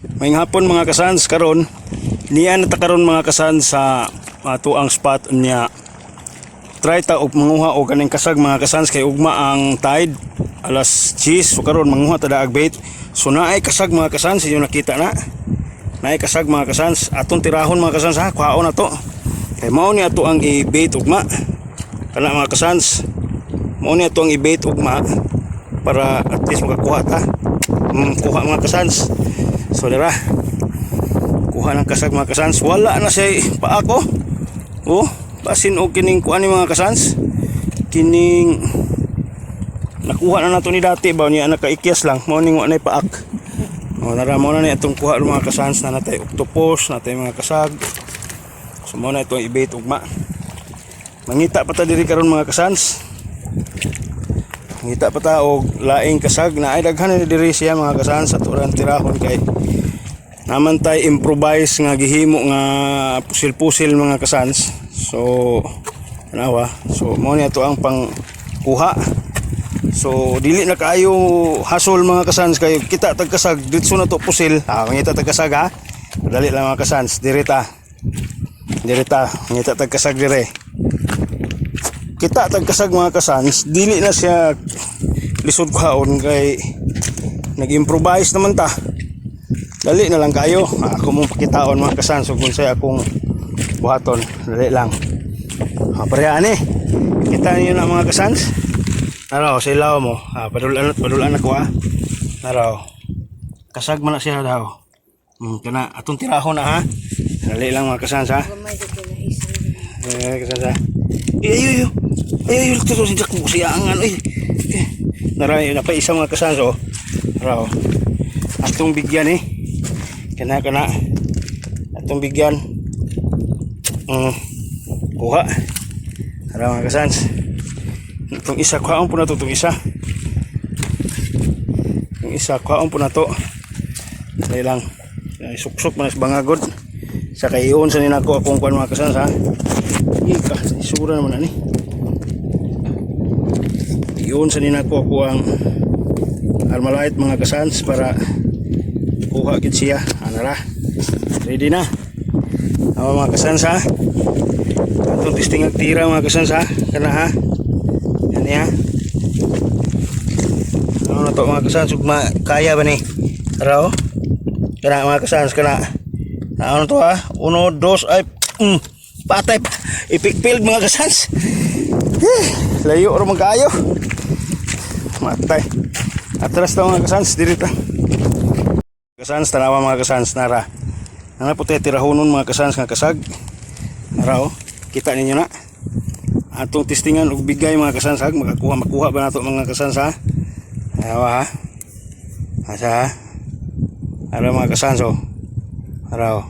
Maayong hapon, mga kasans. Karon niya na ta karon, mga kasans, sa ato ang spot niya. Try ta og manguha og kaning kasag, mga kasans, kay ugma ang tide alas 10. So karon manguha ta daag bait. So naay kasag, mga kasans, inyo nakita na. Naay kasag, mga kasans, atong tirahon, mga kasans, ha. Kuhaon na to. Kay mao ni ato ang i-bait ugma. Kana, mga kasans. Mao ni ato ang i-bait ugma para at least makakuha ta. Kuha, mga kasans. So dara. Kuha ng kasag, mga kasans. Wala na siya pa ako. Oh, basin og kining kuan ni, mga kasans. Kining nakuha na nato ni dati ba niya, nakaikyas lang mao ning wa nay paak. Oh, nara mo na ni atong kuha mga kasans na natay octopus, natay mga kasag. So mao na itong i-bait ugma. Mangita pa ta diri karon, mga kasans. Mangita pa ta og laing kasag na ay daghan ni diri siya, mga kasans, ato rang tirahon kay naman tay improvise nga gihimo nga pusil-pusil, mga kasans. So anawa. So mao ni ato ang pang kuha. So dili na kaayo hasol, mga kasans, kay kita tag kasag ditso na to pusil. Ah, mangita tag kasag, ha. Dali lang, mga kasans, diri ta. Diri ta, mangita tag kasag dire. Kita tag kasag, mga kasans, dili na siya lisod kuhaon kay nag-improvise naman ta. Dali na lang kayo. Ah, ako mong pakitaon, mga kasans, ug unsay akong buhaton. Dali lang. Ha, pareha ani. Kita niyo na, mga kasans. Naraw, sa ilaw mo. Ah, padulan, padulan ako, ha. Naraw. Kasag man na siya daw. Kana atong tirahon na, ha. Dali lang, mga kasans, ha. Gamay ko na isa. Eh, kasans, ha. Ay, ay, ay. Ay, ay, ito si Jack mo siya ang ano eh. Eh, nara, napaisa, mga kasans, oh. Naraw. Atong bigyan eh. Kana kana. Atong bigyan. Kuha. Nara, mga kasans. Itong isa, kuhaon po na to, itong isa. Itong isa, kuhaon po na to. Dali lang. Ay, suksok man sa bangagod. Sa kayon sa ninako akong kuan, mga kasans, ha. Ika, isura naman ani. Iyon sa ninako ako ang Armalite, mga kasans, para kuha gid siya. Anara. Ready na. Awa, mga kasans, ha. Atong testing ang tira, mga kasans, ha. Kana, ha. Yan ya. Ano na to, mga kasans, ug kaya ba ni? Araw. Kana, mga kasans, kana. Ano to, ha? Uno, dos, ay, patay pa. Epic failed, mga kasans. Eh, layo ra man kaayo. Matay. Atras ta, mga kasans, diri ta. Kasans, tanawa, mga kasans, nara. Nana po tayo tirahonon, mga kasans, nga kasag. Nara oh. Kita ninyo na. Atong testingan og bigay, mga kasans, ha. Makakuha, makuha ba nato, mga kasans, ha? Ayaw, ha. Asa, ha? Ara, mga kasans, oh. Ara oh.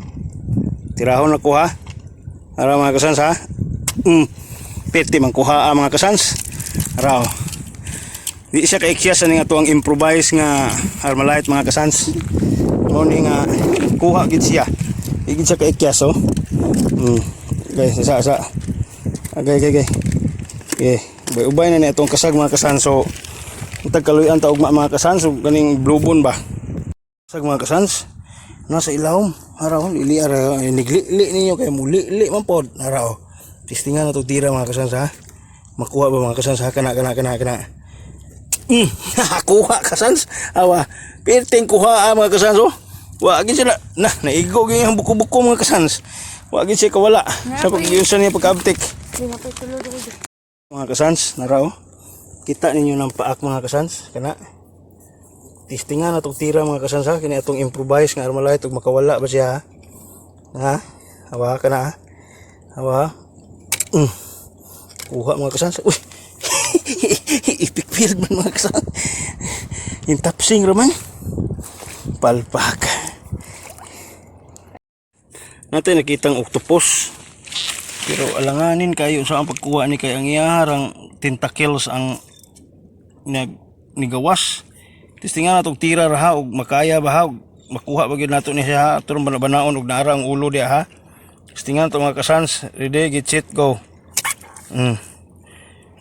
Tirahon na ko, ha. Ara, mga kasans, ha. Pwede man kuha, ah, mga kasans. Ara oh. Di siya kaikyas ani nga to ang improvise nga Armalite, mga kasans. Mao ni nga kuha gid siya. Di gid siya kaikyas, oh. Okay, isa isa. Okay. Okay, ubay-ubay na ni atong kasag, mga kasans. So tagkaluyan ta ugma, mga kasans, so kaning blue bone ba. Kasag, mga kasans. Nasa ilawom. Araw, lili ara nigli ninyo kay muli li man pod. Araw. Testingan na to tira, mga kasans, ha. Makuha ba, mga kasans, ha? Kana kana kana kana. Kuha, kasans. Awa, pirting kuha, ah, mga kasans, oh. Wa gid sila na naigo gyud ang buko-buko, mga kasans. Wa gid siya kawala sa pag-iusan niya pagkaabtik. Di na pa tulog ako. Mga kasans, nara oh. Kita ninyo ng paak, mga kasans, kana. Testingan na tong tira, mga kasans, ha. Kini atong improvise nga Armalite ug makawala ba siya, ha? Ha? Awa ka na, ha. Awa. Kuha, mga kasans. Uy. Epic failed man, mga kasans. Yung tapsing raman. Palpak. Natin nakitang octopus. Pero alanganin kayo sa ang pagkuha ni kay ang iyaharang tentacles ang nag nigawas. Testingan na tong tira ra, ha, og makaya ba, ha, og makuha ba gyud nato ni siya, ha. Ato banaon og naara ang ulo diha, ha. Testingan to, mga kasans. Ready, get set, go.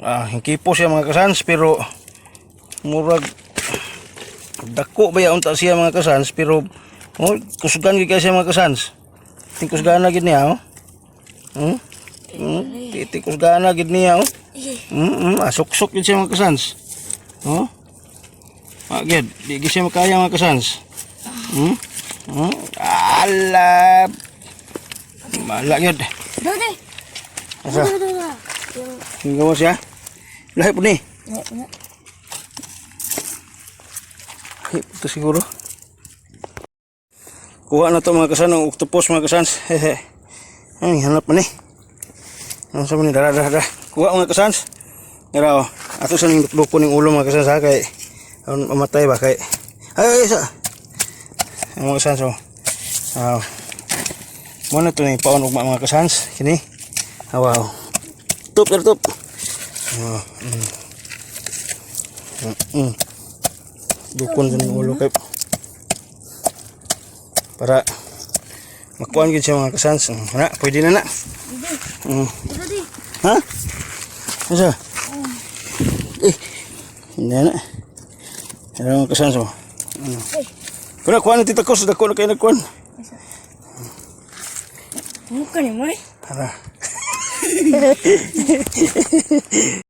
Ah, hingkipo siya, mga kasans, pero murag dako ba ya unta siya, mga kasans, pero Oh, kusgan gyud kaayo siya, mga kasans. Ting kusgana gyud niya, oh. Titik kusgana gyud niya, oh. Ah, suksok gyud siya, mga kasans. Oh. Ah, gyud, di gyud siya makaya, mga kasans. Ala. Mala gyud. Dode. Asa? Dode, dode. Yung Yung gawas siya. Lahi po ni. na, na. Ay, ito siguro. Kuha na to, mga kasan, ang octopus, mga kasans. Hehe. Ay, hanap man eh. Ano sa ni? Dara, dara, dara. Kuha, mga kasans. Dara, oh. Ato sa ning dukdukon ning ulo, mga kasans, ha, kay aron mamatay ba kay. Ay, ay, isa. Ang mga kasans, oh. Ah. Mo na to ni paon ugma, mga kasans. Kini. Ah, wow. Tup, dara, tup. Oh. Dukon sa ning ulo kay para makuan gyud siya, mga kasans. Na, pwede na na. Dode. Ha? Asa? Eh, hindi na. Ano, mga kasans, oh. Ay. Kuna, kuan na tita ko. Dako na kayo nagkuan. Ano ka ni mo eh? Tara.